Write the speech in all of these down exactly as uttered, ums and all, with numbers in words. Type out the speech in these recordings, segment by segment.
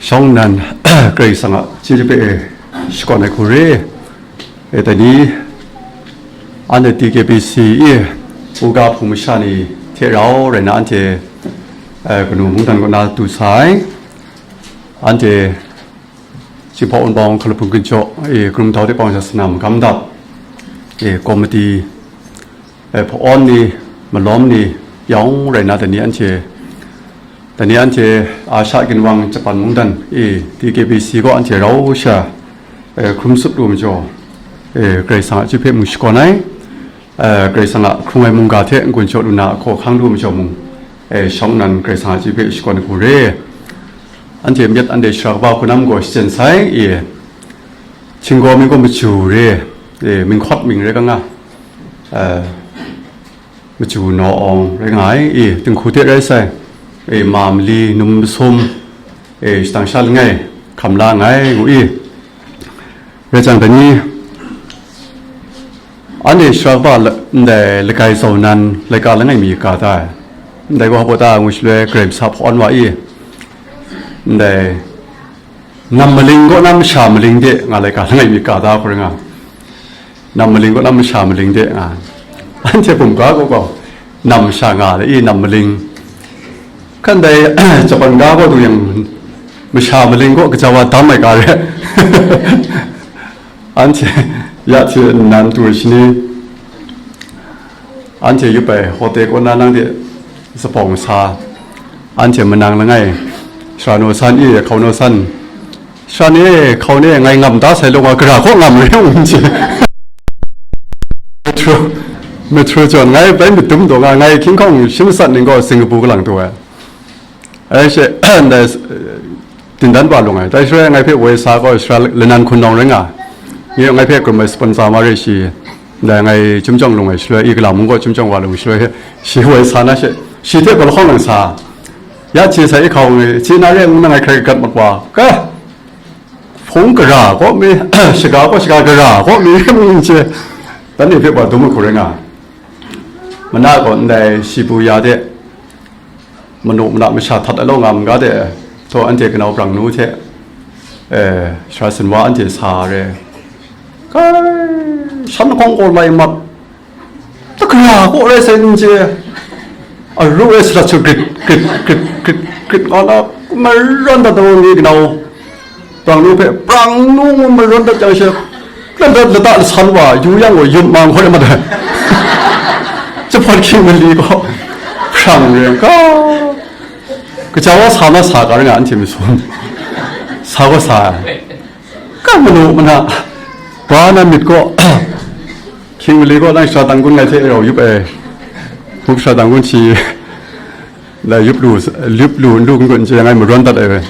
Shawng nnan, Karai Kasang a chyeju hpe e shakawn ai hku re. E, dai ni, anhte T K B C e, uga hpung masha ni hte rau rai na anhte, e, kanu mungdan kaw na du sa ai. Anhte Jinghpaw Wunpawng Hkalabung Ginchyaw, e, Karum Tau de Pawng Sha Sana Magam Dap, e, komiti, e, hpa-awn ni, malawm ni, yawng rai na dai ni anhte, dai ni anhte Asha Ginwang Japan mungdan, e, T K B C gaw anhte rau sha, e, hkrum tsup lu majaw, e, Karai Kasang a chyeju hpe mu shakawn ai, e, Karai Kasang a hkrung ai mungga hte n-gun shaw lu na ahkaw hkang lu majaw mung, e, shawng nnan Karai Kasang a chyeju hpe shakawn ai hku re. Anhte myit anhte sara kaba hku na mung gaw shachyen sai, e, htinggaw mi gaw maju re, e, minghkawt ming rai ka nga, e, maju naw awng rai nga ai, e, dinghku hte rai sai, e, ma mali, num masum, e, shadang sha langai, hkam la nngai ngu i. Rai jang, dai ni, anhte sara kaba la-, ndai lagai zau nan laika langai mi ka da ai. Ndai gaw hpa ta ngu shaloi, Karai Masa hpa-awn wa i, ndai nam maling kaw na masha maling de nga laika langai mi ka da hku rai nga. Nam maling kaw na masha maling de nga. Anhte bum ga gaw gaw, nam masha nga le i, nam maling. Kan dai, Japan ga gaw du yang, masha maling kaw kaja wa dam ai ga re. Anhte, ya hte nnan tu ai shani, anhte yup ai hotel kaw na nang de, zabawng sa, anhte manang langai, sara naw san i, hkau naw san, sara ni, hkau ni, ngai ngam da sai lung a, gara kaw ngam rai u n chye. Metro, metro jawn, ngai bai myit dum daw nga, ngai hkying hkawng shi matsat ning gaw Singapore kalang tu ai. Ai she, ndai, eh, dingdan wa lung ai. Dai shaloi ngai hpe woi sa gaw, sara lanan hkun nawng rai nga. Nye ngai hpe krum ai sponsor ma re shi. Ndai ngai chyum jawng lung ai shaloi, i gala mung gaw chyum jawng wa lung shaloi, shi woi sa na she, shi hte gaw lahkawng lang sa. Ya hte sai hkau ngai, hte na re ngu na ngai hkrai gat mat wa, ka, hpung gara kaw mi, shaga kaw shaga gara kaw mi, ngu n chye, dan ni hpe wa dum ai hku rai nga. Mana gaw ndai Shibuya de, manu mana masha htat ai law nga n ga de, htaw anhte kanau brang nu hte, eh, sara sinwa anhte sa re, kai, shan hkawng gaw lai mat, Takra kaw rai sai n chye, aru rai sa dat su grit, grit, grit, grit, grit nga na, marawn dat daw ni kanau, brang nu hpe, brang nu ngu marawn dat jang she, lata, lata lasan wa, yu yang gaw, yum mang hkawt ai mat ai. Jahpawt hkying mali gaw, hprang ring ga, kaja wa sa na sa ga ring a, anhte masum, sa gaw sa ai. Ka manu mana, wa na myit gaw, hkying mali gaw nang sara tang gun ngai hte rau yup ai, hpuk sara tang gun shi, la yup lu, yup lu, n lu n gun chye ngai marawn dat ai.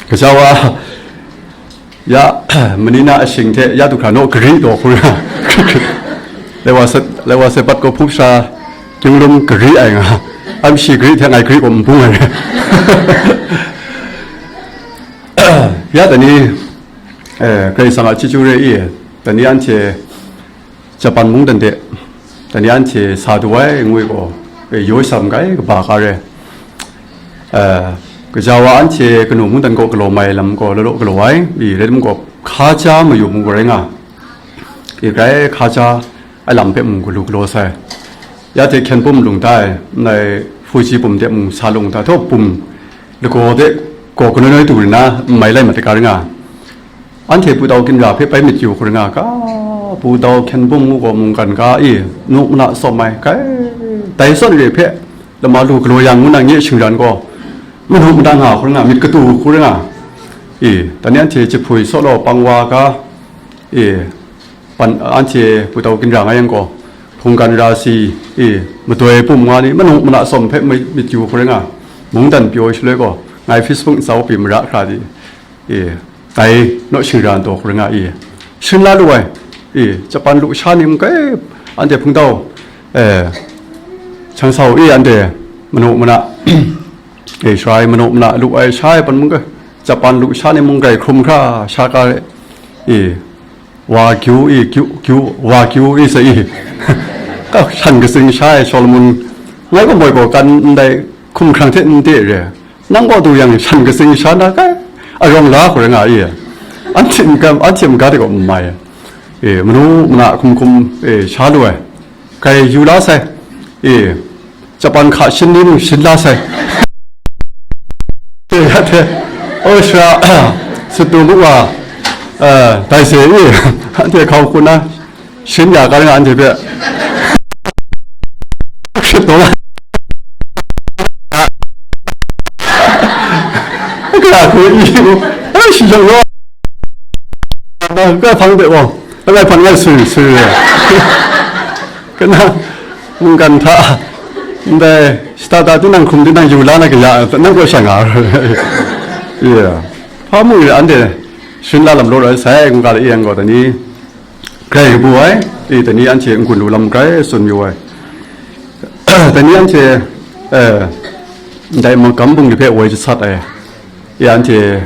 Kaja wa, ya, manina ashing hte ya du hkra naw gari daw hku na, lai wa se, lai wa se bat gaw hpuk sara, kyinglum gari ai nga, am shi gari hte ngai gari gaw n bung ai. Ya, dai ni, eh, Karai Kasang a chyeju re i, dai ni anhte Japan mungdan de, dai ni anhte sa du ai ngwi gaw, eh, yoi sam kai kaba ka re. Eh, kaja wa anhte kanu mungdan kaw galaw mai lam gaw law law galaw ai, i rai tim gaw, hkaja mayu mu gaw rai nga, i grai hkaja ai lam hpe mung galu galaw sai. Ya hte hkyen bum lung tai, ndai hpuji bum de mung sa lung tai, htaw bum lagaw de gaw kanoi noi du rin na n mai lai mat ai ga ring nga. Anhte Pu Tau Ginra hpe bai myit yu hku ring nga, ka, Pu Tau hkyen bum ngu gaw mungkan ga e, nu mana tsawm ai, kai, dai zawn re hpe lama lu galaw yang ngu na nye shingran gaw, manu mada nga hku ring nga, myit katu hku ring nga. E, dai ni anhte jahpui saw law pang wa ga, e, Pan, anhte Pu Tau Ginra nga yang gaw, hpunggan ra si, e, madoi pum nga ni, manu mana tsawm hpe mi-, myit yu hku ring nga, mungdan pyaw shaloi gaw, ngai Facebook ntsa pyi mara hkra di, e, dai naw shingran taw hku ring nga, e, shing la lu ai, e, Japan lusha ni mung kai, anhte hpungtau, e, hpang sau, e, anhte manu mana, e, sara e manu mana lu ai sha e pan mung kai, Japan lusha ni mung kai hkrum hkra sha ka, e, Wagyu i, gyu, gyu, Wagyu i sa i. Ka htan katsing sha ai Solomon, ngai gaw moi gaw kan ndai hkum hkrang hte n de re. Nang gaw du yang shan katsing sha na kai, arawng la hkoi rai nga i, anhte n-, anhte maga de gaw n mai, e, manu mana hkum hkum, e, sha lu ai, kai yu la sai, e, Japan hka shin ni mung shin la sai. E, ya te, o, sara, sut du muk wa, e, dai se i, anhte hkau hku na, shin ya ga ring anhte hpe. Shit dawng. Kara hku i, ai, shi jang rawng. Kai hpang de wang. Kai hpang ngai sui, sui. Kana, mungkan hta. Ndai, shita ta tinang hkum tinang yu la na kaya, nang gaw sha nga. Iya. Hpa mu ya anhte, shin la lam law rai sai, mungkan la i yang gaw, dai ni. Grai kabu ai, e, dai ni anhte n-gun lu lam grai tsun yu ai. Dai ni anhte, eh, ndai magam bungli hpe woi jasat ai, e, anhte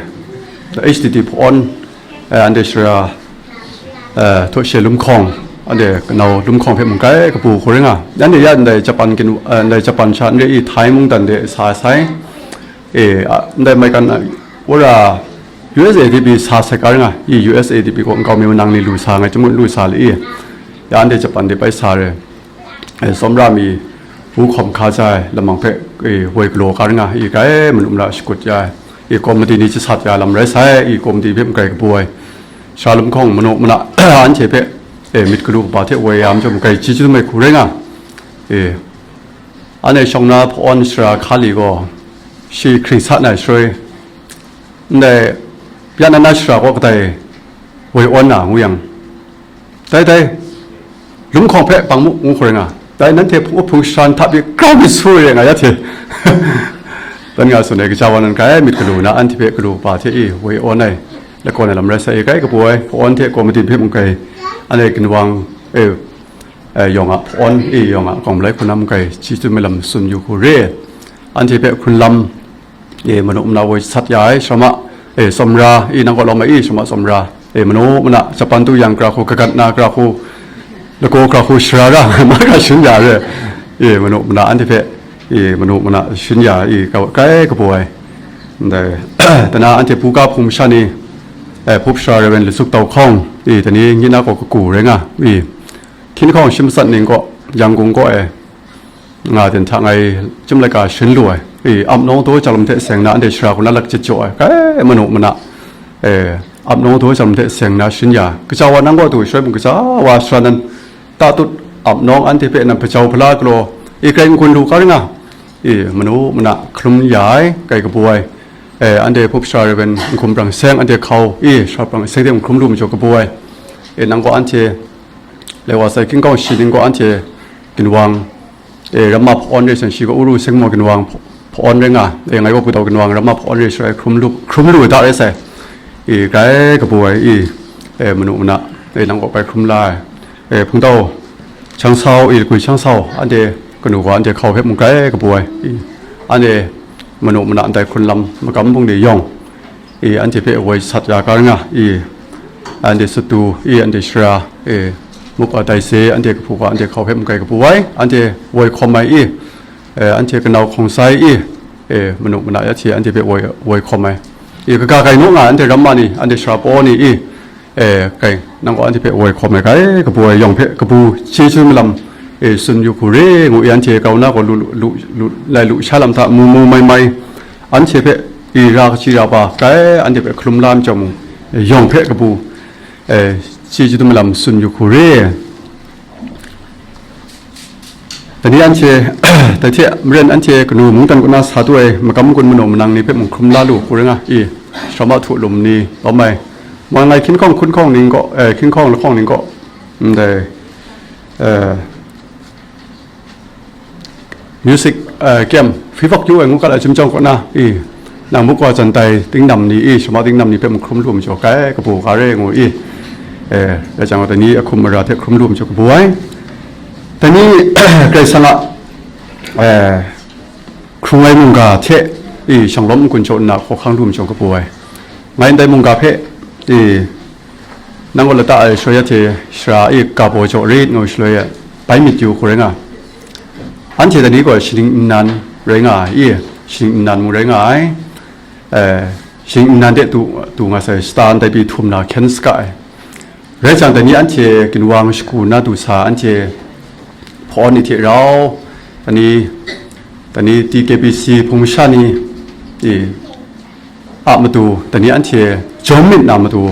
H T T hpawn, eh, anhte sara, eh, htaw she lumhkawng, anhte kanau lumhkawng hpe mung grai kabu hku ring a. Anhte ya ndai Japan kinu, eh, ndai Japan sha n re i, Thai mungdan de sa sai. E, a, ndai maigan, a, wora U S A D P sa sai ga ring a, i U S A D P gaw nkau mi manang ni lu sa ngai, chyum lu sa le i, ya anhte Japan de bai sa re, e, tsawmra mi, bu hkawm hka ja ai lamang hpe, e, woi galaw ga ring a, i, grai manu mara shakut ya ai, i, komiti ni jasat ya lam rai sai, i, komiti hpe magrai kabu ai, sara lumhkawng manu mana, anhte hpe, e, myit galu kaba hte woi ya machyum, grai chyeju mai hku rai nga, e, Anhte shawng na hpawn sara hka li gaw, shi hkring sa na ai shaloi, ndai ya na na sara kaw kadai woi awn na ngu yang, dai, dai, lumhkawng hpe bang mu, ngu hkoi nga, dai, nanhte hpung, hpung sara hta pyi grau myit su re nga ya hte, dan nga tsun ai, kaja wa nan grai myit galu na, anhte hpe galu kaba hte i woi awn ai, lakawn ai lam rai sa i, grai kabu ai, hpawn hte komiti hpe mung grai, anhte ginwang, e, eh, yawng a hpawn, e, yawng a kawng malai hku na mung grai, chyeju mai lam tsun yu hku re. Anhte hpe hkrun lam, e, manu mana woi sat ya ai, sara ma, e, tsawmra, e, nang kaw lawm ai, e, sara ma tsawmra, e, manu mana, Japan tu yang gara hku, kagat na gara hku, lagaw gara hku, sara ra, ma ga shin ya re, e, manu mana, anhte hpe, e, manu mana shin ya, e, ka-, grai kabu ai. Ndai, dana anhte buga hpung masha ni, e, hpup sara rai wen, Lusuk Tau Hkawng, e, dai ni ngi na gaw kagu rai nga, e, Hkying hkawng shi matsat ning kaw, Yangon kaw e, nga den hta ngai chyum laika shin lu ai, e, ap nawng daw jang lam hte seng na, anhte sara hku na lak chyit jaw ai, kai manu mana, e, ap nawng daw jang lam hte seng na shin ya, kaja wa nang kaw du shaloi mung, kaja wa sara nan tatut ap nawng anhte hpe nan hpajau hpala galaw, e, grai n-gun lu ga ring a, e, manu mana hkalum ya ai, grai kabu ai, e, anhte hpup sara rai wen, n hkum brang seng, anhte hkau, e, sara brang seng de n hkrum lu majaw kabu ai, e, nang gaw anhte, lai wa sai, Hkying hkawng shi ning gaw anhte ginwang, e, Ramma hpawn re sai, shi gaw Uru Sengmaw ginwang hpa-, hpawn rai nga, e, ngai gaw Putau ginwang Ramma hpawn re sai, hkrum lu, hkrum lu da rai sai, e, grai kabu ai, e, e, manu mana, e, nang gaw bai hkrum la ai, e, Hpungtau Chyangsau, e, Lakwi Chyangsau, anhte kanu gaw anhte hkau hpe mung grai kabu ai, e, anhte manu mana ndai hkrun lam magam bungli yawng, e, anhte hpe woi sat ya ga ring a, e, anhte sut du, e, anhte sara, e, muk a dai se, anhte kahpu ga, anhte hkau hpe mung grai kabu ai, anhte woi hkawm ai, e, e, anhte kanau hkawng sai, e, e, manu mana ya hte anhte hpe woi, woi hkawm ai, e, kaga gai naw nga ai, anhte Ramma ni, anhte sara paw ni, e, e, kai, nang gaw anhte hpe woi hkawm ai, grai kabu ai yawng hpe kabu chyeju malam, e, tsun yu hku re ngu, e, anhte grau na gaw lu, lu, lu, lu, lai lu sha lam hta mu mu mai mai, anhte hpe, e, ra kaji ra ba, grai anhte hpe hkalum la myit chyawm mu, e, yawng hpe kabu, e, chyeju malam tsun yu hku re. Dai ni anhte, dai hte maren anhte kanu mungdan kaw na sa tu ai magam gun manu manang ni hpe mung hkrum la lu hku ring a, i, sara ma htu lum ni lawm ai, ma ngai Hkying hkawng, Hkying hkawng ning gaw, eh, Hkying hkawng lahkawng ning gaw, ndai, eh, music, eh, kem, hpyi bak yu ai ngu kat ai, chyum jawng kaw na, i, nang muk wa jan tai tingnam ni, i, sara ma tingnam ni hpe mung hkrum lu majaw, kai kabu ga re ngu, i, eh, rai jang gaw, dai ni ahkum mara hte hkrum lu majaw kabu ai. Dai ni, Karai Kasang a, eh, hkrung ai mungga hte, i, shanglawm n-gun jaw nna hkawhkang lu majaw kabu ai. Ngai ndai mungga hpe, i, nang gaw lata ai shaloi ya hte sara, i, ga baw jaw rit ngu shaloi ya, bai myit yu hku rai nga. Anhte dai ni gaw shaning nnan rai nga ai, i, Shing nnan mung rai nga ai. Eh, shing nnan de tu, tu nga sai, shata ndai pyi htum na hkyen saga ai. Rai jang, dai ni anhte ginwang shagu na du sa, anhte hpawn ni hte rau, dai ni, dai ni T K B C hpung masha ni, e, a matu, dai ni anhte jawm myit na matu,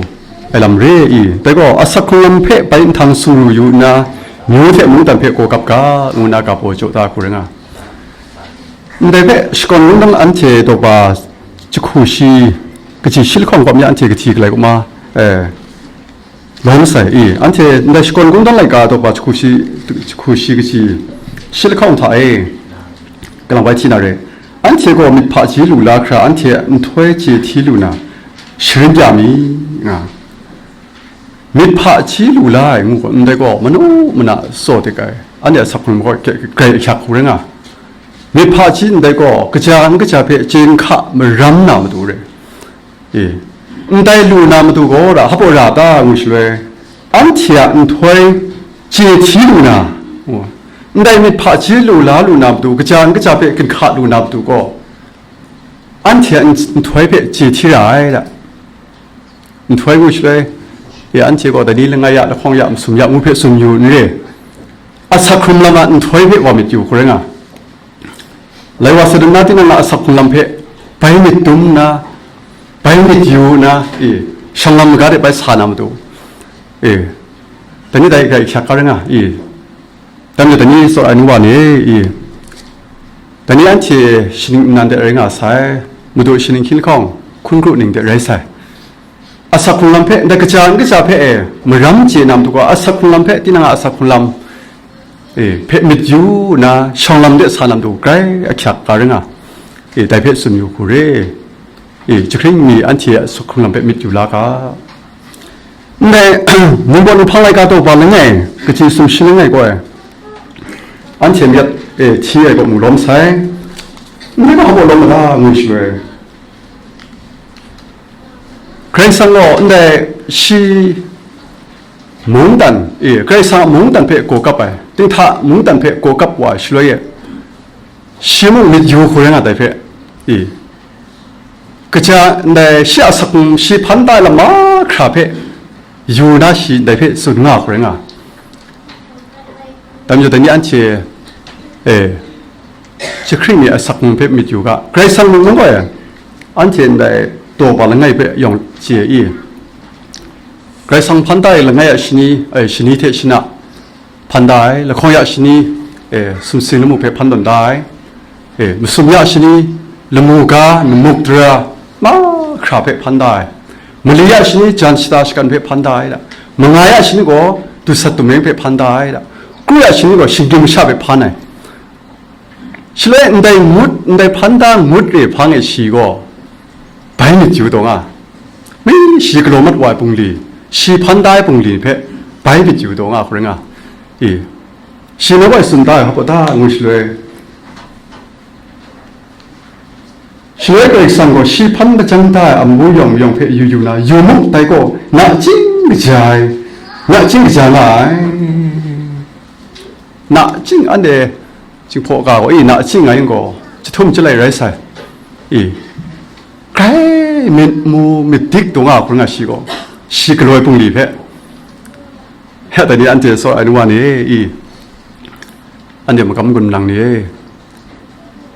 ai lam re i, dai gaw asak hkrung lam hpe bai nhtang su yu nna, myu hte mungdan hpe gaw gap ga, ngu nna ga baw jaw da hku rai nga. Ndai hpe shakawn wundan anhte daw ba jahku shi, kaji shi lahkawng kawp ya anhte kahti galai kuma, eh, lawm sai i, anhte ndai shakawn wundan laika daw ba jahku shi, jahku shi kaji shi lahkawng hta e, kalang bai hti na re. Anhte gaw myit hpaji lu la hkra, anhte nhtoi chye hti lu na, sharin bya mi nga. Myit hpaji lu la ai ngu gaw, ndai gaw manu mana tsaw dik ai, anhte asak hkrung gaw grai ahkyak hku rai nga. Myit hpaji ndai gaw kaja n kaja hpe chye n hka maram na matu re. E, ndai lu na matu gaw ra, hpaw ra ta ngu shaloi, anhte a nhtoi chye hti lu na, ndai myit hpaji lu la lu na matu, kaja n kaja hpe ginhka lu na matu gaw, anhte a nhtoi hpe chye hti ra ai da. Nhtoi ngu shaloi, e, anhte gaw dai ni langai ya, lahkawng ya, masum ya ngu hpe tsun yu n re. Asak hkrung lam a nhtoi hpe wa myit yu hku rai nga. Lai wa sa dum na tinang a asak hkrung lam hpe bai myit dum nna, bai myit yu nna, e, shawng lam maga de bai sa na matu, e, dai ni dai grai hkyak ga rai nga, e, dai majaw dai ni tsawra ai nu wa ni, e, dai ni anhte shaning nnan de rai nga sai, madu shaning hkying lahkawng hkun kru ning de rai sai. Asak hkrung lam hpe, ndai kaja n kaja hpe e, maram chye na matu gaw, asak hkrung lam hpe, tinang a asak hkrung lam, e, hpe myit yu nna, shawng lam de sa na matu, grai ahkyak ga rai nga, e, dai hpe tsun yu hku re, e, jahkring mi anhte a asak hkrung lam hpe myit yu la ga. Ndai, Ningbaw Ninghpang laika daw ba langai, kaji sumshi langai gaw, anhte myit, e, hti ai gaw mu lawm sai, ndai gaw hpaw lawm mada ngu shaloi, Karai Kasang gaw ndai shi mungdan, e, Karai Kasang a mungdan hpe gaw kap ai, dinghta mungdan hpe gaw kap wa ai shaloi e, shi mung myit yu hku rai nga dai hpe, e, kaja ndai shi a asak hkrung shi hpan da ai lam mahkra hpe yu na shi ndai hpe tsun nga hku rai nga. Dai majaw dai ni anhte, e, jahkring mi asak hkrung hpe myit yu ga, Karai Kasang mung nang gaw e, anhte ndai daw ba langai hpe yawng chye i, Karai Kasang hpan da ai langai a shani, e, shani hte shana hpan da ai, lahkawng ya shani, e, sumsing lamu hpe hpan tawn da ai, e, masum ya shani, lamu ga, namuk dara, mahkra hpe hpan da ai, mali ya shani, jan shata shagan hpe hpan da ai da, mangai ya shani gaw, dusat dumreng hpe hpan da ai da, kru ya shani gaw, shinggyim masha hpe hpan ai. Shaloi ndai ngut, ndai hpan da ngut re hpang e shi gaw, bai myit yu taw nga, mi shi galaw mat wa ai bungli, shi hpan da ai bungli hpe bai myit yu taw nga hku rai nga, e, shi nawai tsun da ai hpa ta ngu shaloi, shaloi Karai Kasang gaw shi hpan majang da ai amu yawng mayawng hpe yu yu na, yu mu, dai gaw nachying kaja ai, nachying kaja nga ai. Nachying anhte Jinghpaw ga gaw, e, nachying nga yang gaw, jahtum jalai rai sai. E, grai myit mu myit dik taw nga hkrum nga shi gaw, shi galaw ai bungli hpe. He, dai ni anhte tsawra ai nu wa ni, e, anhte magam gun nlang ni,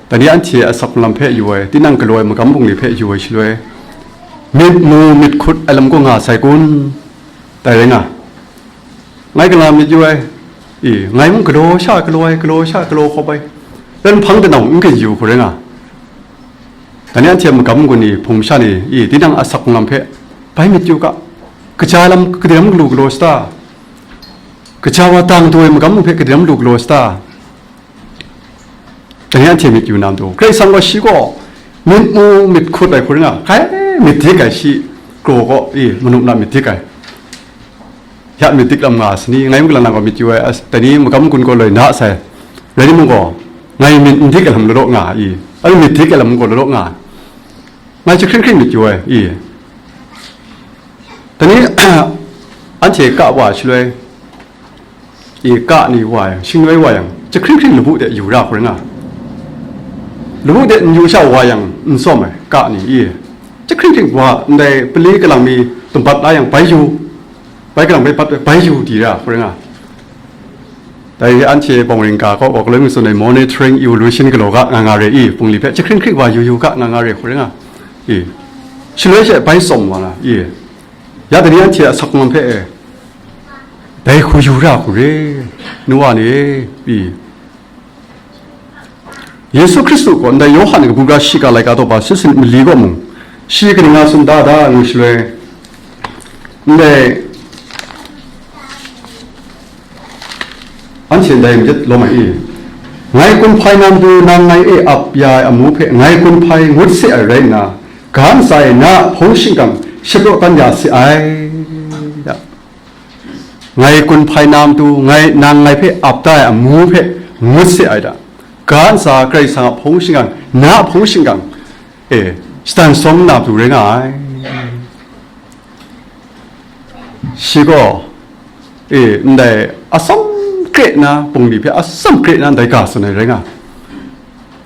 dai ni anhte asak lam hpe yu ai, tinang galaw ai magam bungli hpe yu ai shaloi, myit mu myit hkut ai lam gaw nga sai kun? Dai rai nga, ngai kalang myit yu ai, e, ngai mung galaw sha galaw ai, galaw sha galaw hkawp ai, ran hpang danau n kayu hku rai nga. Dai ni anhte magam gun ni, hpung masha ni, e, tinang asak lam hpe bai myit yu ga, kaja lam kadai ram lu galaw sata? Kaja wa dang daw ai magam hpe kadai ram lu galaw sata? Dai ni anhte myit yu na matu, Karai Kasang gaw shi gaw myit mu myit hkut ai hku rai nga, grai myit dik ai shi kraw gaw, e, manu na myit dik ai. Ya myit dik lam nga sani, ngai mung kalang nang gaw myit yu ai, as, dai ni magam gun gaw loi na sai, rai timung gaw, ngai myit n dik ai lam law law nga i, a myit dik ai lam gaw law law nga, ngai jahkring hkring myit yu ai i. Dai ni, anhte ka wa shaloi, e, ka ni wa yang, shingloi wa yang, jahkring hkring labu de yu ra hku rai nga. lamu de n yu sha wa yang n tsawm ai, ka ni i. Jahkring hkring wa ndai pali kalang mi tumbat la yang bai yu, bai kalang bai bat bai yu di ra, hkoi ring a. Dai anhte bawng ring ga kaw, wa galoi mi tsun ai monitoring evolution galaw ga nga nga re i, bungli hpe jahkring hkring wa yu yu ga nga nga re, hkoi ring a. I. Shaloi she bai tsawm wa na, i. Ya dai ni anhte a sakngam hpe e, dai hku yu ra hku re, nu wa ni, i. Yesu Hkristu gaw ndai Yawhan kabu gara shiga laika daw ba shi sanit mali gaw mung, shi kaning nga tsun da da ngu shaloi, ndai anhte ndai madat lawm ai i, ngai kun hpai na matu nang ngai e ap ya ai amu hpe ngai kun hpai ngut se ai rai nna, ga ntsa e na a hpung shingkang shapraw dan ya se ai. Ngai kun hpai na matu, ngai, nang ngai hpe ap da ai amu hpe ngut se ai da. Ga ntsa Karai Kasang a hpung shingkang, na a hpung shingkang, e, shadan sawm na matu rai nga ai. Shi gaw, e, ndai atsam kre na, bungli hpe atsam kre na ndai ga tsun ai rai nga.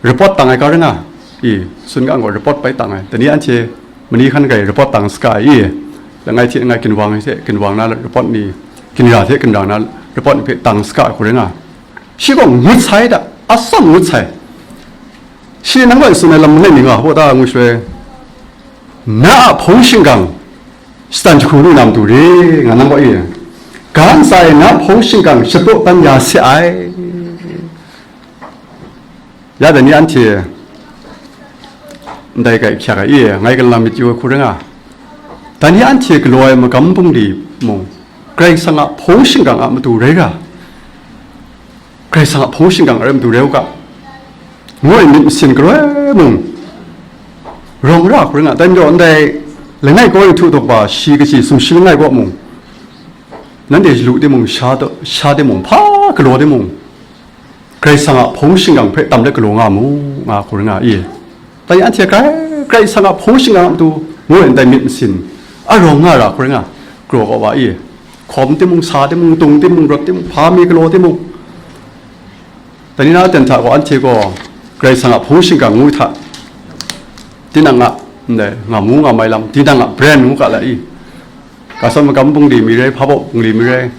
Report tang ai ga rai nga, i, sun ga gaw report bai tang ai. Dai ni anhte mani hkan gai report tang saga ai, i, langai hte langai ginwang hte ginwang na report ni, ginra hte ginra na report ni hpe tang saga ai hku rai nga. Shi gaw ngut sai da, atsam ngut sai. Shi nang gaw tsun ai lam langai mi nga, hpaw ta ngu shaloi, na a hpung shingkang shadan jahku lu na matu re, nga nang gaw i, ga ntsa e na a hpung shingkang shapraw dan ya se ai. Ya dai ni anhte ndai kai hkyak ai i, ngai kalang myit yu ai hku rai nga. Dai ni anhte galaw ai magam bungli mung, Karai Kasang a hpung shingkang a matu rai ra, Karai Kasang a hpung shingkang a rai matu rai u ga, ngu ai myit masin galoi mung, rawng ra hku rai nga. Dai majaw ndai langai kaw ai htu dawk ba shi kaji sumshi langai kaw mung, nanhte lu timung, sha, sha timung, hpa galaw timung, Karai Kasang a hpung shingkang hpe tam let galaw nga mu, nga hku rai nga i. Dai anhte grai, Karai Kasang a hpung shingkang a matu ngu ai ndai myit masin a rawng nga ra hku rai nga, galaw kau wa i. Hkawm timung, sa timung, tung timung, rawt timung, hpa mi galaw timung, dai ni na ten hta gaw anhte gaw Karai Kasang a hpung shingkang ngu hta, tinang a, ndai, nga mu nga mai lam, tinang a brand ngu ga la i. Ga sawn magam bungli mi rai, hpa baw bungli mi rai,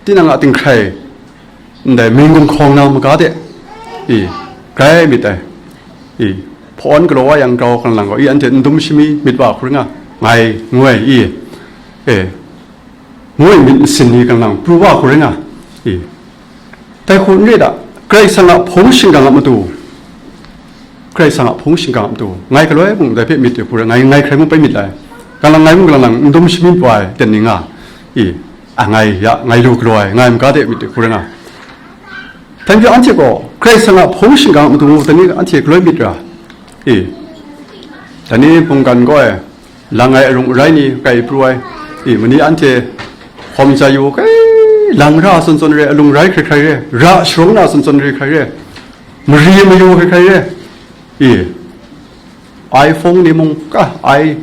tinang a tinghkrai, ndai ming gumhkawng na maga de, i, grai myit ai, i, hpawn galaw wa yang grau hkang lang gaw, i, anhte n dum shami myit wa hku ring nga, ngai ngu ai, i, e, ngu ai myit masin ni hkang lang pru wa hku ring nga, i, dai hku n re da, Karai Kasang a hpung shingkang a matu, Karai Kasang a hpung shingkang a matu, ngai galoi mung dai hpe myit de hku rai, ngai, ngai hkrai mung bai myit ai, galang ngai mung galang lang n dum shamyit wa ai ten ni nga, i, a, ngai ya, ngai lu galaw ai, ngai maga de myit de hku rai nga. Dai majaw anhte gaw Karai Kasang a hpung shingkang a matu ngu, dai ni anhte galoi myit ra, i, dai ni mungkan gaw e, lang ai arung arai ni kai pru ai, i, mani anhte hkawm ja yu, kai, lang ra tsun tsun re, alung rai hkrai hkrai re, ra sharawng na tsun tsun re hkrai re, mari mayu hkrai hkrai re, i, iPhone ni mung ka ai,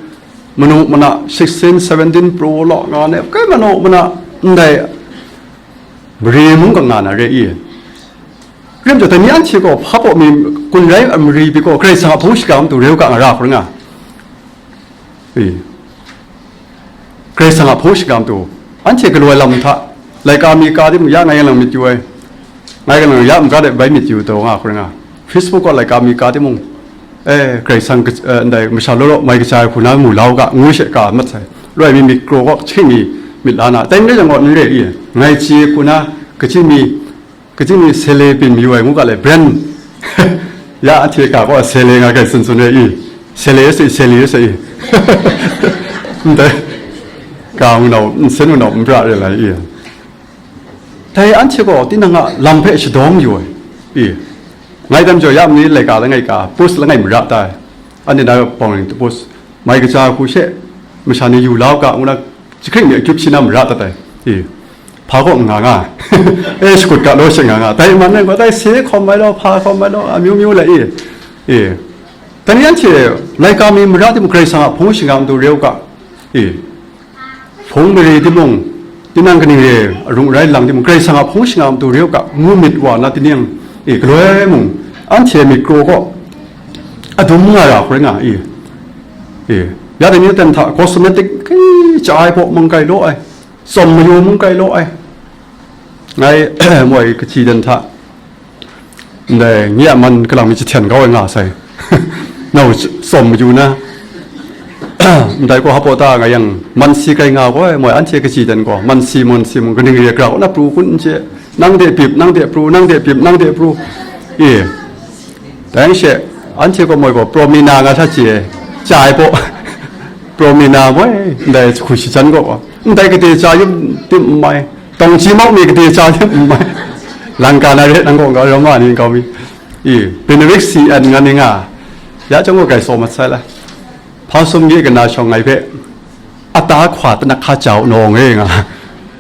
manu mana sixteen, seventeen Pro law nga ne, kai manu mana ndai mari mung ka nga na re i. Rim jaw, dai ni anhte gaw hpa baw mi kun rai a mari pyi gaw, Karai Kasang a hpung shingkang a matu reu ga nga ra hkau ring nga. I. Karai Kasang a hpung shingkang a matu, anhte galaw ai lam hta, laika mi ka timung, ya ngai lang myit yu ai, ngai lang ya maga de bai myit yu taw nga hkau ring nga. Facebook gaw laika mi ka timung, e, Karai Kasang, eh, ndai masha law law mai kaja ai hku na mu la u ga, ngu she ka mat sai. Loi mi myit kraw gaw, chying mi myit la na, dai n rai yang gaw, n re i, ngai chye hku na, kaji mi, kaji mi sele byin mayu ai ngu ga le, brand. Ya, ahte ga gaw sele nga kai tsun tsun re i, sele se, sele se i. Ndai, ga ngu nau, nsen ngu nau, n pra re lai i. Dai anhte gaw tinang a lam hpe shadawng yu ai i. Ngai dam jaw ya mani laika langai ka, post langai mara tai. Anhte na bawng ring post, mai kaja hku she, masha ni yu la u ga, ngu na, jahkring mi akyup shi na mara dat ai i. Hpa gaw n nga nga, e, shakut ga law she nga nga, dai man rai gaw, dai se hkawm mai law, hpa hkawm mai law, amyu myu le i. I. Dai ni anhte laika mi mara timung, Karai Kasang a hpung shingkang matu re u ga i. Hpung mare timung, tinang kaning re arung arai lang timung, Karai Kasang a hpung shingkang matu re u ga, ngu myit wa na tinang e, galoi mung, anhte myit kraw gaw, adum nga ra hkoi nga, i, i, ya dai ni ten hta cosmetic, kai, cha ai baw mung kai law ai, tsawm mayu mung kai law ai, ngai, moi kaji dan hta, ndai, nye a man kalang mi jahten kau ai nga sai, nau tsawm mayu na, ndai gaw hpa ta nga yang, man si kai nga gaw, moi anhte kaji dan gaw, man si, man si mung, kaning re gra kaw na pru kun n chye, nang de pip, nang de pru, nang de pip, nang de pru, i, dai she, anhte gaw moi gaw, promina nga hta chye, cha ai baw, promina moi, ndai hku shajan gaw, ndai kade cha yum tim n mai, tawng ji mau mi kade cha yum n mai, langka na re nang gaw, nga ram ma ni nkau mi, i, Benedict C N nga ni nga, ya chyawm gaw kai saw mat sai la, hpa sum nye kana shawng ngai hpe, ata hkwa tanak hka jau nawng e nga.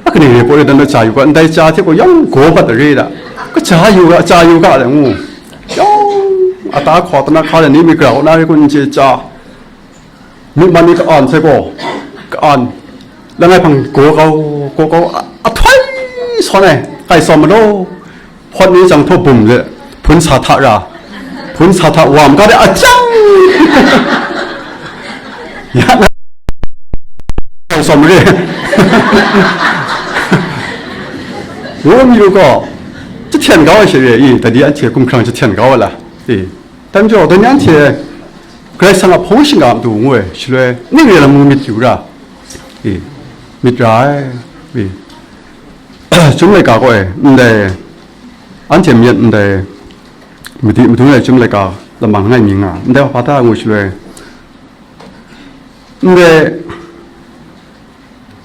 A kaning re poi dan cha yu ga, ndai cha hte gaw yawng gaw bat re da. Kaja yu ga, cha yu ga, ngu. Yawng ata hkwa tanak hka ni mi grau na re kun che cha. Mi man ni ka-an sai gaw, ka-an. Langai hpang gaw kau, gaw kau, a, a htoi sawn ai, kai sawn malo. Hpawt ni jang htaw bum le, hpun sa hta ra, hpun sa hta wa maga de a jang, ya na, tau sawm re. Ngu mi lu gaw, jahten kau ai she re i, dai ni anhte hkumhkrang jahten kau ai la, i, dai majaw, dai ni anhte Karai Kasang a hpung shingkang a matu ngu ai, shaloi ning re lam ngu myit yu ra, i, myit ra ai, i. Chyum laika gaw e, ndai, anhte myit ndai, madi madu ai chyum laika lamang langai mi nga, ndai hpa ta ngu shaloi, ndai,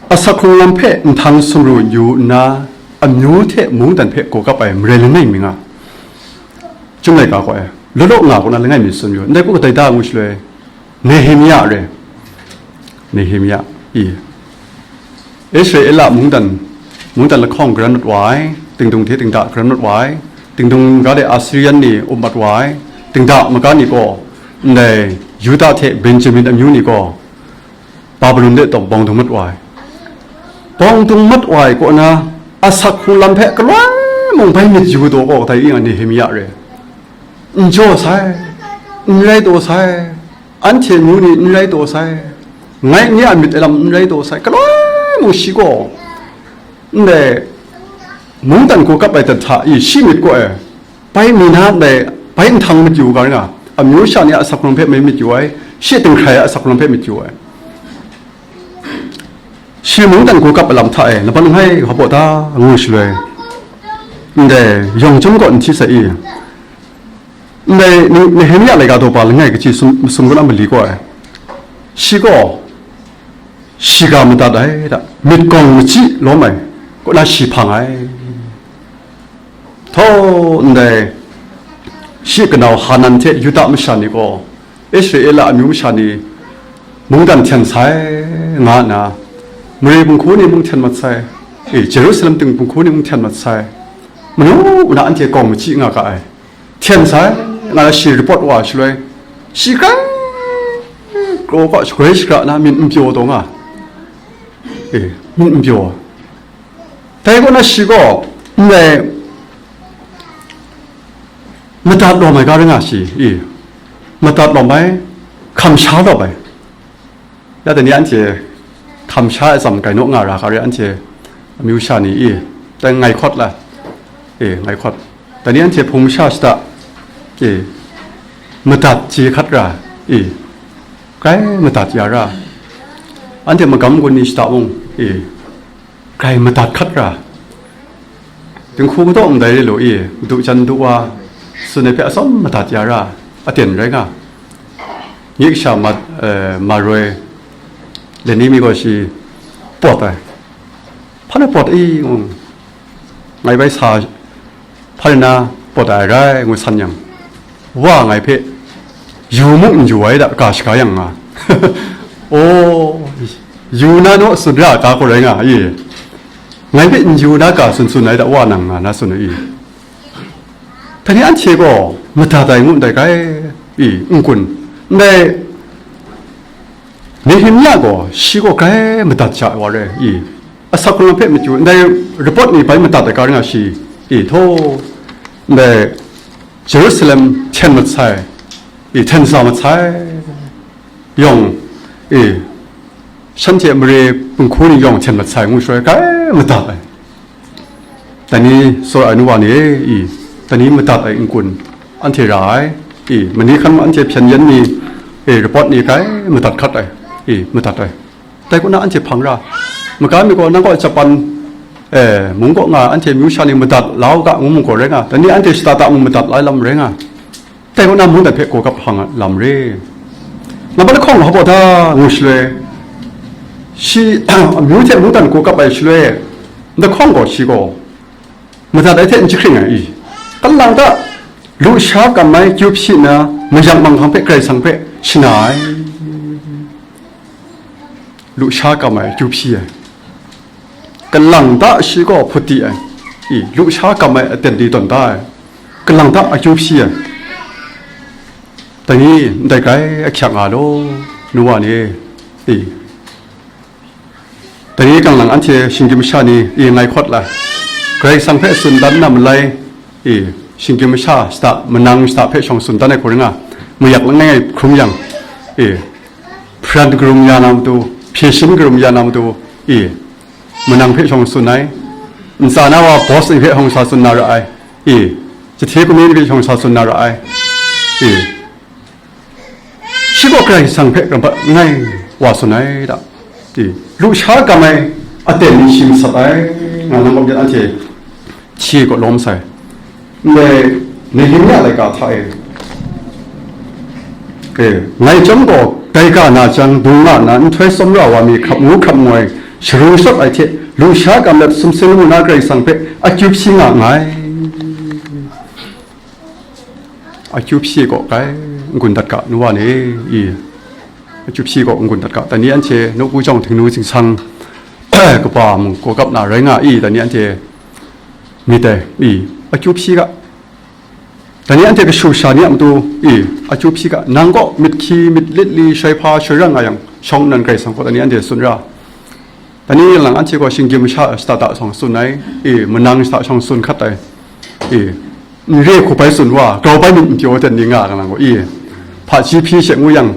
asak hkrung lam hpe nhtang sumru yu nna, amyu hte mungdan hpe gaw kap ai marai langai mi nga, chyum laika gaw e, law law nga gaw na langai mi tsun yu, ndai gaw kadai da ngu shaloi, Nehemia re. Nehemia i. Israela mungdan, mungdan lahkawng garan mat wa ai, tingdung hte tingda garan mat wa ai, tingdung ga de Assyrian ni up mat wa ai, tingda maga ni gaw, ndai Yuda hte Benjamin amyu ni gaw, Babilon de tawng bawng dung mat wa ai. Bawng dung mat wa ai kaw na, asak hkrung lam hpe galoi mung bai myit yu daw gaw, kadai i nga Nehemia re. N jaw sai, n rai taw sai, anhte ngu ni n rai taw sai, ngai nye a myit ai lam n rai taw sai, galoi mung shi gaw, ndai, mungdan gaw kap ai dan hta i shi myit gaw e, bai mi na ndai, bai nhtang myit yu ga ring a, amyu sha ni a asak hkrung hpe mai myit yu ai, shi dinghkrai a asak hkrung hpe myit yu ai. Shi mungdan gaw kap ai lam hta e, laban langai hpa baw ta ngu shaloi, ndai, yawng chyum gaw n hti sai i, ndai, Nehemia laika daw pa langai kaji sum, sum kaw na mali gaw ai, shi gaw, shiga madat ai da, myit gawng machyi lawm ai, kaw na shi hpang ai. Htaw ndai, shi kanau Hanan hte Yuda masha ni gaw, Israela amyu masha ni mungdan hten sai, nga nna, mare bunghku ni mung hten mat sai, e, Jerusalem ting bunghku ni mung hten mat sai, manu muna anhte gawng machyi nga ga ai, hten sai, nga na shi report wa shaloi, shi kang kraw kaw shagrai shakra na myit n pyaw taw nga, e, myit n pyaw. Dai kaw na shi gaw, ndai, madat lawm ai ga ring a shi, i, madat lawm ai, hkam sha lawm ai. Ya dai ni anhte hkam sha ai tsam gai naw nga ra ga rai, anhte amyu sha ni, i, dai ngai hkawt la, e, ngai hkawt. Dai ni anhte hpung masha shada, e, madat chye hkat ra, i, grai madat ya ra. Anhte magam gun ni shada mung, e, grai madat hkat ra, dinghku madaw ndai re lu i, madu jan madu wa tsun ai hpe atsawm madat ya ra, aten rai nga. Nye kasha ma, eh, maroi, lani mi gaw shi pawt ai. Hpa na pawt i, ngu, ngai bai sa hpa na pawt ai rai, ngu san yang, wa ngai hpe yu muk n yu ai da, ga shaga yang nga. O, yu na naw tsun ra ga gaw rai nga i, ngai hpe n yu na ga tsun tsun ai da, wa nang nga na tsun ai i. Dai ni anhte gaw madat ai ngu ndai grai i, n-gun ndai, Nehemia gaw shi gaw grai madat sha ai wa rai i, asak hkrung hpe machyu ndai report ni bai madat ai ga ring a shi i, htaw ndai Jerusalem hten mat sai, i, hten sa mat sai, yawng, i, shanhte mare punghku ni yawng hten mat sai ngu shaloi, grai madat ai. Dani tsawra ai nu wa ni e, i, dani madat ai n-gun anhte ra ai, i, mani hkan anhte hpyen yen ni, e, report ni grai madat hkat ai, i, madat ai. Dai kaw na anhte hpang ra, maga mi gaw nang gaw Japan, e, mung kaw nga anhte myu sha ni madat la u ga ngu mung gaw rai nga, dani anhte shata ta mung madat la ai lam rai nga. Dai kaw na mungdan hpe gaw kap hpang lam re. Nambat lahkawng hpa baw da ngu shaloi, shi amyu hte mungdan gaw kap ai shaloi, lahkawng gaw shi gaw madat ai hte n jahkring ai i? Kalang ta, lusha kam ai kyu hpyi na, mayak manghkang hpe Karai Kasang hpe shana ai. Lusha kam ai akyu hpyi ai. Kalang ta shi gaw hput di ai. I, lusha kam ai aten di tawn da ai. Kalang ta akyu hpyi ai. Dai ni ndai grai ahkyak nga law, nu wa ni. I, dai ni kanglang anhte shinggyim masha ni i ngai hkawt la, Karai Kasang hpe tsun dan na malai, i, shinggyim masha shata, manang shata hpe shawng tsun dan ai hku ring nga, mayak langai ngai hkrum yang, i, hparan karum ya na matu, hpye shin karum ya na matu, i, manang hpe shawng tsun ai, ntsa na wa boss ni hpe shawng sa tsun na ra ai, i, jahte kumi ni hpe shawng sa tsun na ra ai, i, shi gaw Karai Kasang hpe karampat ngai wa tsun ai da, i, lusha kam ai aten ni shi masat ai, nga nang gaw myit anhte hti gaw lawm sai. Ndai Nehemia laika hta e, e, ngai chyawm gaw, dai ga na jang, dung nga nna, nhtoi tsawmra wa mi hkrap ngu hkrap ngoi, sharu shawt ai hte, lusha kam let, sumsing lamu na Karai Kasang hpe akyu hpyi nga nngai. Akyu hpyi gaw grai n-gun dat ga, nu wa ni, i, akyu hpyi gaw n-gun dat ga. Dai ni anhte nawku jawng htingnu zingsang kaba mung gaw kap na rai nga i, dai ni anhte myit dai, i, akyu hpyi ga. Dai ni anhte kashu sha ni a matu, i, akyu hpyi ga. Nang gaw myit hkyi, myit lit li, shoi hpa, shoi rang nga yang, shawng nnan Karai Kasang gaw dai ni anhte tsun ra. Dai ni lang anhte gaw shinggyim masha shata ta shawng tsun ai, i, manang shata shawng tsun hkat ai, i, n re hku bai tsun wa, grau bai myit n pyaw ten ni nga, kalang gaw, i, hpaji hpyi she ngu yang,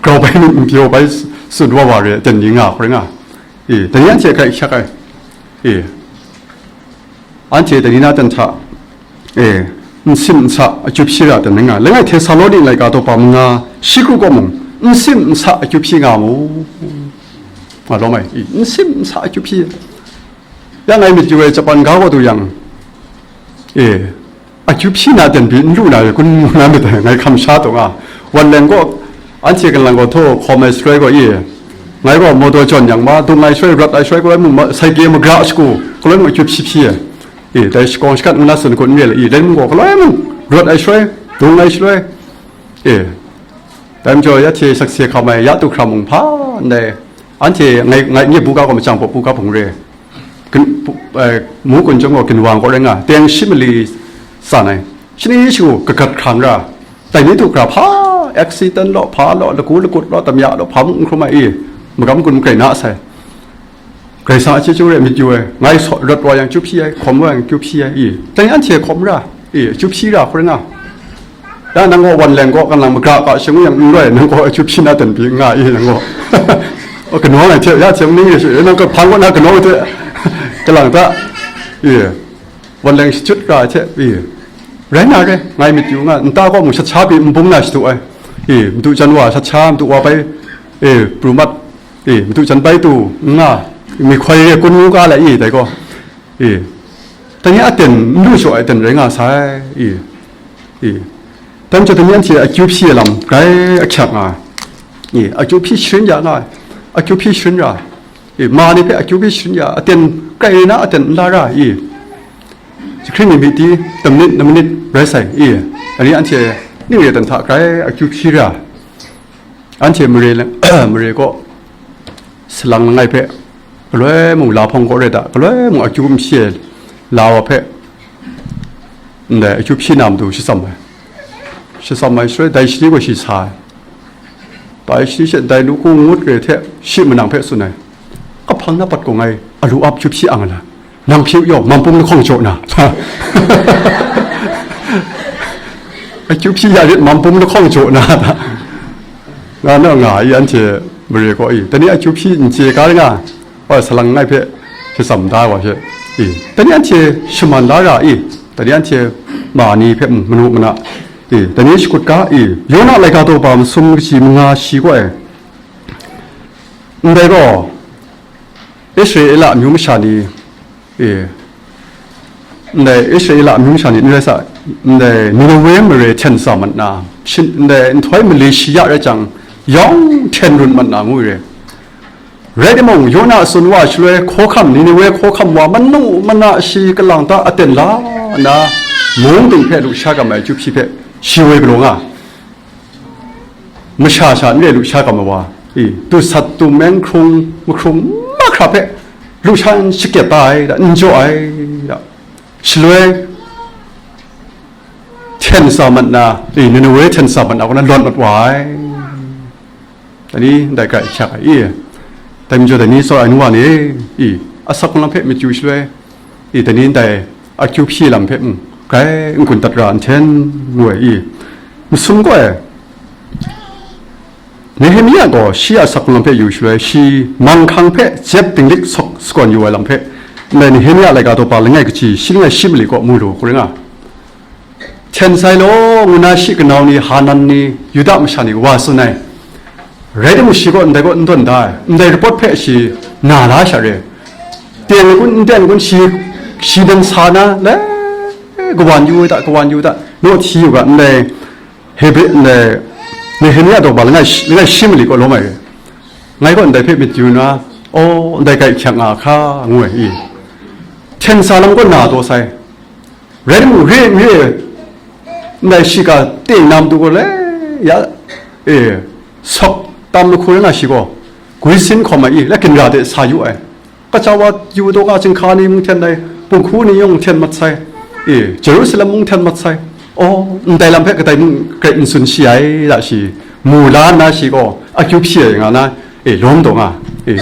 grau bai myit n pyaw bai tsun wa wa re ten ni nga, hkoi nga, i, dai ni anhte hkrai hkyak ai, i, anhte dai ni na ten hta, e, n sim n sa akyu hpyi ra ten nga, langai Htesaloni laika daw pa manga shi kru kaw mung, n sim n sa akyu hpyi nga mu, nga lawm ai, i, n sim n sa akyu hpyi. Ya ngai myit yu ai Japan ga kaw du yang, e, akyu hpyi na ten pyi n lu na re kun ngu na myit dai, ngai hkam sha taw nga, wan leng gaw, anhte kalang gaw htaw hkawm ai shaloi gaw, i, ngai gaw mawdaw jawn yang ma, dung ai shaloi, rawt ai shaloi, galoi mung ma, saike magra shagu, galoi mung akyu hpyi hpyi ai, i, dai shakawng shakat ngu na tsun kun n re le, i, dai mung gaw, galoi mung, rawt ai shaloi, dung ai shaloi, i, dai majaw ya hte sakse hkam ai, ya tu hkra mung hpa ndai, anhte ngai, ngai nye buga gaw macang pawp buga hpung re. Gun-, pu-, eh, mu kun chyawm gaw ginwang kaw rai nga, teng shi mali tsan ai, shani shagu kagat hkrang ra, dai ni du hkra hpa, accident law, hpa law, lagu lagut law, damya law, hpa mung n hkrum ai i, magam gun magai na sai. Karai Kasang a chyeju re myit yu ai, ngai saw rawt wa yang kyu hpyi ai, hkawm wa yang kyu hpyi ai i, dai anhte hkawm ra, i, kyu hpyi ra hkoi nga. Ya nang gaw wan leng gaw, kalang magra ga shangu yang n roi, nang gaw akyu hpyi na ten pyi nga i, nang gaw. O, kanawng ai hte, ya hte ning e shi, nang gaw hpang gaw na kanawng ai hte, kalang ta, i, wan leng shachyut ra ai hte, i, rai na re, ngai myit yu nga, nta gaw mung shat sha pyi n bung na shadu ai, i, madu jan wa shat sha, madu wa bai, i, pru mat, i, madu jan bai tu, n nga, mi hkoi re kun ngu ga lai, i, dai gaw, i, dai ni aten n lu shaw ai aten rai nga sai, i, i, dai majaw dai ni anhte akyu hpyi ai lam grai ahkyak nga ai, i, akyu hpyi sharin ya nga ai, akyu hpyi sharin ra, i, ma ni hpe akyu hpyi sharin ya, aten grai rai na aten n la ra, i, jahkring mi myit di, tam nit, nam nit rai sai, i, dai ni anhte ning re dan hta grai akyu hpyi ra, anhte mare lang, mare kaw, salang langai hpe, galoi mung la hpawng kaw re da, galoi mung akyu n hpyi ai la wa hpe, ndai akyu hpyi na matu shatsam ai. Shatsam ai shaloi, dai shani gaw shi sa ai. Dai shani she, dai nawku ngut re hte, shi manang hpe tsun ai. Kahpang na pat gaw ngai, alu ap akyu hpyi ang ai la, nang hpyi u yaw, manpum lahkawng jaw na. Akyu hpyi ya rit, man bum lahkawng jaw na, nga na nga i, anhte mare kaw i, dai ni akyu hpyi n chye ga nga, wa salang ngai hpe shatsam da wa hte i, dai ni anhte shaman da ra i, dai ni anhte ma ni hpe mung manu mana i, dai ni shakut ga i, Yona laika daw ba masum kaji manga shi gaw e, ndai gaw Israela amyu masha ni, e, ndai Israela amyu masha ni n rai sa, ndai Ninewe mare hten sa mat na, shin, ndai nhtoi mali shi ya rai jang, yawng hten run mat na ngu re. Rai timung, Yona a tsun wa shaloi, hkawhkam, Ninewe hkawhkam wa manu mana shi kalang ta aten la na, mung ting hpe lusha gam ai akyu hpyi hpe shi woi galaw nga. Masha sha n re lusha gam ai wa, i, dusat dumeng hkrung mahkrung mahkra hpe lusha n shakyet da ai da, n jaw ai da, shaloi hten sa mat na, i, Ninewe hten sa mat na, kaw na lawt mat wa ai. Dai ni ndai hkra hkyak ai i, dai majaw dai ni tsawra ai nu wa ni, i, asak hkunglam hpe myit yu shaloi, i, dai ni ndai akyu hpyi lam hpe mung grai n-gun dat ra nhten ngu ai i, masum gaw e, Nehemia gaw shi a sak hkunglam hpe yu shaloi, shi manghkang hpe jep dinglik sawk sakawn yu ai lam hpe, ndai Nehemia laika daw pa langai kaji shi langai shi mali kaw mu lu hku rai nga. Hten sai law, ngu na shi kanau ni, Hanan ni, Yuda masha ni wa tsun ai. Rai timung, shi gaw ndai kaw n tawn da ai, ndai rapawt hpe shi na la sha re. Ten kun, n ten kun, shi, shi nang sa na, le, kawan yu da, kawan yu da, naw hti yu ga, ndai Hebri, ndai Nehemia daw ba langai shi, langai shi mali kaw lawm ai re. Ngai gaw ndai hpe myit yu na, aw, ndai grai hkyang nga hka, ngu ai i. Hten sa lam gaw na taw sai. Rai timung, re n re, ndai shiga ting na matu gaw le, ya, e, sawk tam lahku rai nga shi gaw, gwi sin hkawm ai i, la ginra de sa yu ai. Kaja wa yu taw nga, chyinghka ni mung hten ai, punghku ni yawng hten mat sai, e, Jerusalem mung hten mat sai. Aw, ndai lam hpe kadai mung grai n tsun shi ai, da shi, mu la nna shi gaw, akyu hpyi ai nga na, e, lawm taw nga, e.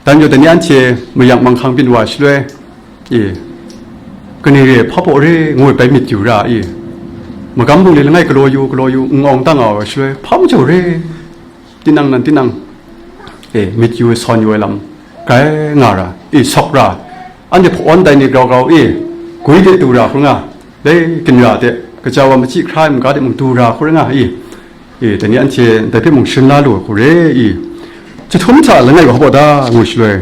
Dan jaw, dai ni anhte mayak manghkang byin wa shaloi, e, kani re hpa baw re ngu ai bai myit yu ra i, magam bungli langai galaw yu, galaw yu, n awng dang nga wa shaloi, hpa majaw re, tinang nan tinang, e, myit yu ai, sawn yu ai lam, grai nga ra, e, sawk ra, anhte hpawn dai ni grau grau, e, gwi de du ra hkru nga, dai ginra de, kaja wa machyi hkra ai maga de mung du ra hkru nga, e, e, dai ni anhte dai hpe mung sharin la lu ai hku re i, chyahtum hta langai wa hpaw da ngu shaloi,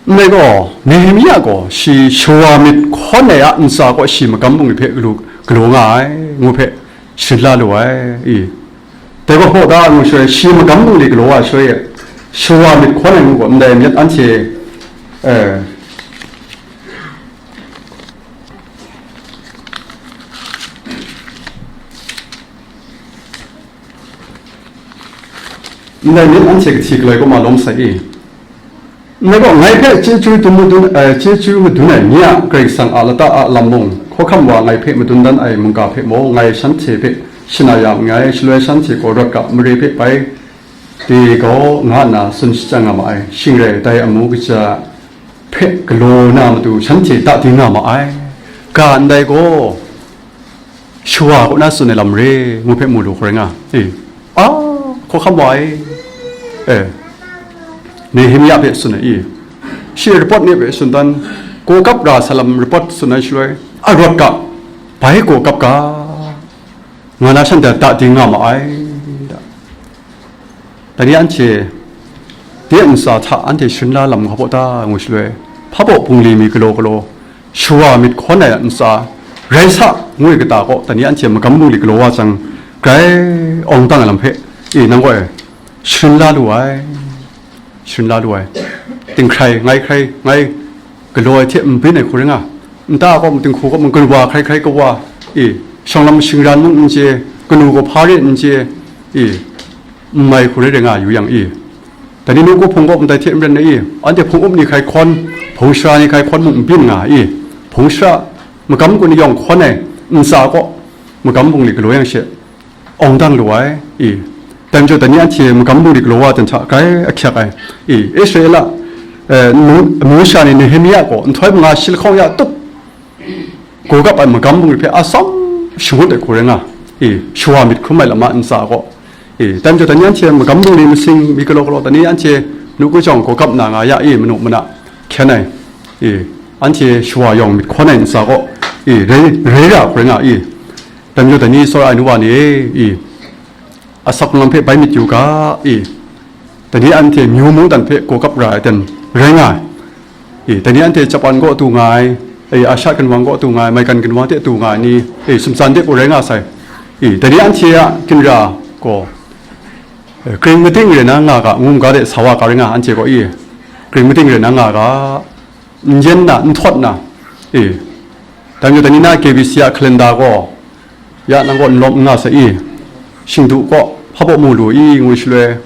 ndai gaw, Nehemia gaw shi shawa myit hkawn ai a ntsa kaw shi magam bungli hpe galu, galaw nga ai, ngu hpe sharin la lu ai i, dai gaw hpaw da ngu shaloi, shi magam bungli galaw wa shaloi e, shawa myit hkawn ai ngu gaw ndai myit anhte, e, ndai myit anhte kahti galoi kaw ma lawm sai i. Ndai gaw, ngai hpe chyeju dum madun, eh, chyeju madun ai ni a Karai Kasang a lata a lam mung, hkawhkam wa ngai hpe madun dan ai mungga hpe mung, ngai shanhte hpe shana ya nngai, shaloi shanhte gaw rawt ga mare hpe bai de gaw, nga nna tsun shajang nga ma ai. Shing rai, dai amu kaja hpe galaw na matu shanhte da di nga ma ai. Ga ndai gaw, shawa kaw na tsun ai lam re, ngu hpe mu lu hkrai nga, e, a, hkawhkam wa ai, e, Nehemia hpe tsun ai, e, shi report ni hpe tsun dan, gaw kap ra sa lam report tsun ai shaloi, a rawt ga, bai gaw kap ga, nga na shanhte da di nga ma ai, da. Dai ni anhte de ntsa hta anhte sharin la lam nga hpaw ta ngu shaloi, hpa baw bungli mi galaw galaw, shawa myit hkawn ai a ntsa rai sa, ngu ai kata kaw, dai ni anhte magam bungli galaw wa jang, grai awng dang ai lam hpe, e, nang gaw e, sharin la lu ai, sharin la lu ai, ting hkrai, ngai hkrai, ngai galaw ai hte n byin ai hku rai nga, nta kaw mung, dinghku kaw mung, kawa hkrai hkrai kawa, e, shawng lam shingran mung n chye, kanu gaw hpa re n chye, e, n mai hku rai rai nga yu yang i, dai ni nawku hpung kaw ndai hte maren ai i, anhte hpung up ni hkrai hkawn, hpung shara ni hkrai hkawn mung n byin nga i, hpung shara magam gun yawng hkawn ai ntsa kaw magam bungli galaw yang she, awng dang lu ai i, dai majaw dai ni anhte magam bungli galaw wa dan hta grai ahkyak ai i, Israela, eh, nu-, amyu sha ni Nehemia gaw nhtoi manga shi lahkawng ya tup gawgap ai magam bungli hpe atsawm shangut ai hku rai nga, e, shawa myit hkrum ai lama ntsa gaw, e, dai majaw dai ni anhte magam bungli masing mi galaw galaw dai ni anhte nu kujawng gawgap na nga ya, e, manu mana hkyen ai, e, anhte shawa yawng myit hkawn ai ntsa gaw, e, rai, rai ra hku rai nga, e, dai majaw dai ni tsawra ai nu wa ni, e, asak lam hpe bai myit yu ga, e, dai ni anhte myu mungdan hpe gawgap ra ai ten rai nga ai. E, dai ni anhte Japan kaw du nga ai, e, Asha ginwang kaw du nga ai, maigan ginwang hte du nga ai ni, e, sumtsan de gaw rai nga sai. E, dai ni anhte a ginra gaw, e, kring mating rai na nga ga, ngu ga de sa wa ga rai nga, anhte gaw, e, kring mating rai na nga ga, n yen na, n htawt na, e, dai majaw dai ni na K B C a calendar gaw, ya nang gaw n lawm n nga sai, e, shingdu kaw hpa baw mu lu, i, ngu shaloi,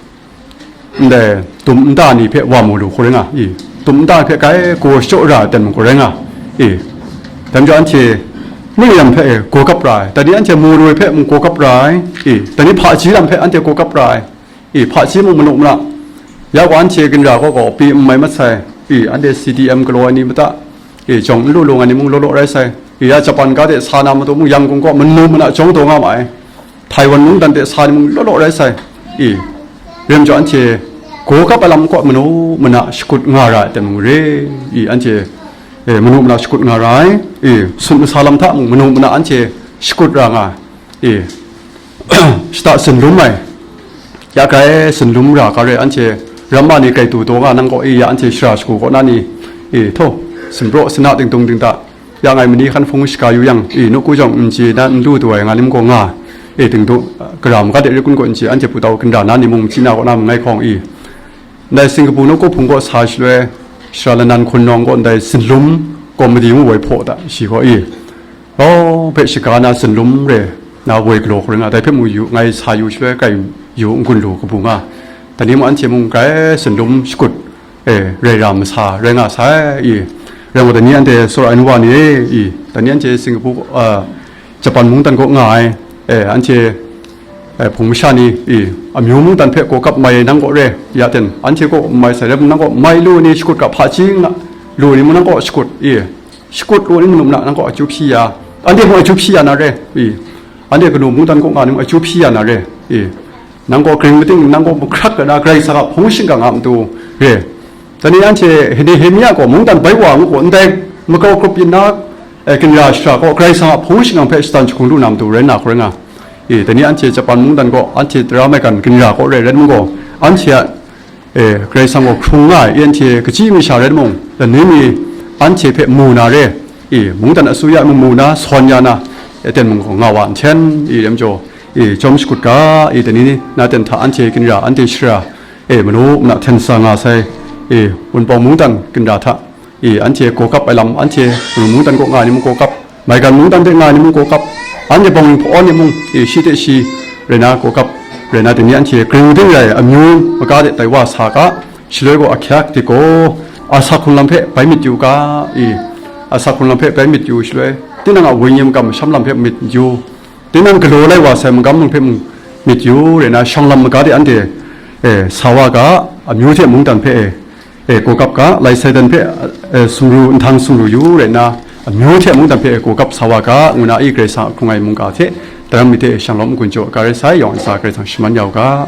ndai tum nta ni hpe wa mu lu hku rai nga, e, tum nta hpe kai gaw shachyaw ra ai ten mung hku rai nga, e, dai majaw anhte mung lam hpe, e, gawgap ra ai, dai ni anhte mu lu ai hpe mung gawgap ra ai, e, dai ni hpaji lam hpe anhte gawgap ra ai, e, hpaji mung manu mana, ya gaw anhte ginra gaw gaw pi n mai mat sai, e, anhte C D M galaw ai ni mata, e, jawng n lu lu nga ni mung law law rai sai, e, ya Japan ga de sa na matu mung Yangon kaw manu mana jawng taw nga ma ai, Taiwan mungdan de sa ni mung law law rai sai, e, rai majaw anhte gawgap ai lam kaw manu mana shakut nga ra ai ten mung re, e, anhte, e, manu mana shakut nga ra ai, e, sun masa lam hta mung manu mana anhte shakut ra nga ai, e, shata sinlum ai, ya grai sinlum ra ga re, anhte ramma ni grai du taw nga nang gaw, e, ya anhte shara shagu kaw na ni, e, htaw, sinpraw sina dingdung dingda, ya ngai mani hkan hpung shaga yu yang, e, nu ku jawng n chye na n lu du ai nga ni mung gaw nga, e, dingdung, gara maga de ri kun gaw n chye, anhte putau ginra na ni mung chyi na kaw na mangai hkawng, e, ndai Singapore nu ku hpung kaw sa shaloi, shara lanan hkun nawng kaw ndai sinlum komedi ngu woi hpaw da shi gaw, e, Rau hpe shaga na sinlum re na woi galaw hku rai nga, dai hpe mu yu, ngai sa yu shaloi grai yu n-gun lu kabu nga, dai ni mung anhte mung grai sinlum shakut, e, rai ra masa rai nga sai, e, rai nga, dai ni anhte tsawra ai nu wa ni, e, dai ni anhte Singapore, a, Japan mungdan kaw nga ai, e, anhte, e, hpung masha ni, e, amyu mungdan hpe gawgap mai nang kaw re, ya ten, anhte kaw mai sai rai, nang kaw mai lu ni shakut ga hpaji nga lu ni mung nang kaw shakut, e, shakut lu ni manu mana nang kaw akyu hpyi ya, anhte mung akyu hpyi ya na re, e, anhte kanu mungdan kaw nga ni mung akyu hpyi ya na re, e, nang kaw gring mating, nang kaw mahkrat ga na Karai Kasang a hpung shingkang a matu re, dai ni anhte Nehemia gaw mungdan bai wa ngu gaw, ndai makau grup yin na, e, ginra shara gaw Karai Kasang a hpung shingkang hpe shatan jahkung lu na matu rai na hku rai nga, e, dai ni anhte Japan mungdan gaw anhte tara maigan ginra kaw rai rai mung gaw, anhte a e, Karai Kasang gaw hkrung nga ai, anhte kachyi masha rai mung, lani mi anhte hpe mu na re, e, mungdan asuya mung mu na, sawn ya na, e, ten mung gaw nga wa nhten, e, rai majaw, e, jawm shakut ga, e, dai ni na ten hta anhte ginra, anhte shara, e, manu mana hten sa nga sai, e, Wunpawng mungdan ginra hta, e, anhte gawgap ai lam, anhte manu mungdan kaw nga ai ni mung gawgap, maigan mungdan de nga ai ni mung gawgap, anhte bawng hpaw ni mung, e, shi hte shi rai na gawgap rai na, dai ni anhte gring ding rai amyu maga de tai wa sa ga, shaloi gaw ahkyak dik gaw, asak hkrung lam hpe bai myit yu ga, e, asak hkrung lam hpe bai myit yu shaloi, tinang a wenyi makam masham lam hpe myit yu, tinang galaw lai wa sai magam mung hpe mung myit yu rai na, shawng lam maga de anhte, e, sa wa ga, amyu hte mungdan hpe, e, e, gawgap ga, lai Satan hpe, e, sumru, nhtang sumru yu rai nna, amyu hte mungdan hpe gawgap sa wa ga, ngu na i Karai Kasang a hkrung ai mungga hte, daram mi hte shanglawm n-gun jaw ga rai sai, yawng ntsa Karai Kasang shaman ya u ga.